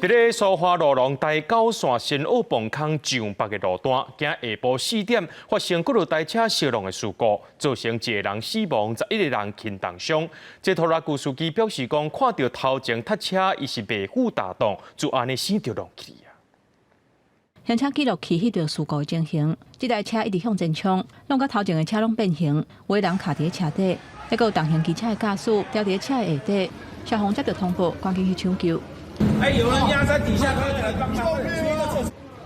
佇咧蘇花路廊台九線新澳磅空上北的路段，今下晡4點發生幾落台車相挵的事故，造成一个人死亡，11個人輕重傷。這拖拉機司機表示講，看著頭前塞車，伊是袂赴大動，就按呢死著挵去啊。行車記錄器翕著事故的情形，這台車一直向前衝，挵甲頭前的車攏變形，有的人卡佇咧車底，抑閣有重型機車的駕駛牢佇咧車的下底，消防接著通報，趕緊去搶救。哎，有人壓在底下，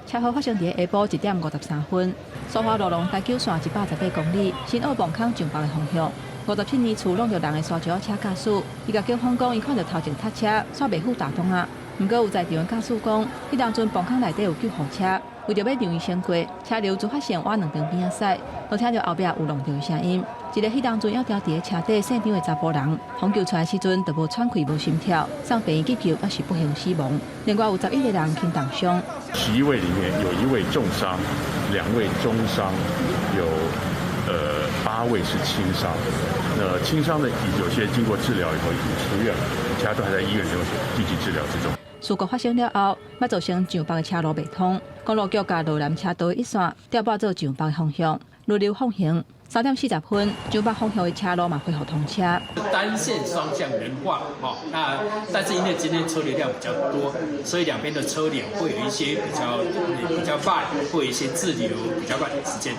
車禍發生佇下晡1點53分，蘇花路廊台九線118公里，新澳磅空上北的方向。57年厝挵著人的沙石車駕駛，伊共警方講，伊看著頭前塞車，煞袂赴大擋啊。毋過有在場的駕駛講，彼當陣磅空內底有救護車，為著欲讓伊先過，車流就發生往兩邊邊仔駛，就聽著後壁有挵著的聲音。一個彼當陣猶牢佇咧車底細張的查埔人，搶救出來時陣就無喘氣、無心跳，送病院急救，猶是不幸死亡。另外有11個人輕重傷。11位裡面有一位重傷，兩位中傷，有8位是輕傷。那輕傷的有些經過治療以後已經出院了，其他都還在醫院中積極治療之中。事故發生了後，嘛造成上北的車路袂通，公路局共羅南車道一線調撥做上北的方向，輪流放行。3點40分，上北方向的車路嘛恢復通車。單線雙向人話，吼，那但是因為今天車流量比較多，所以兩邊的車流會有一些比較慢，會有一些滯留比較慢的時間。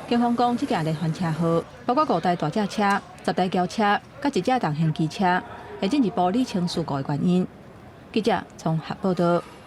警方講，這件連環車禍包括五台大轎車、10台轎車，佮一隻重型機車，會進一步理清事故的原因。記者綜合報導。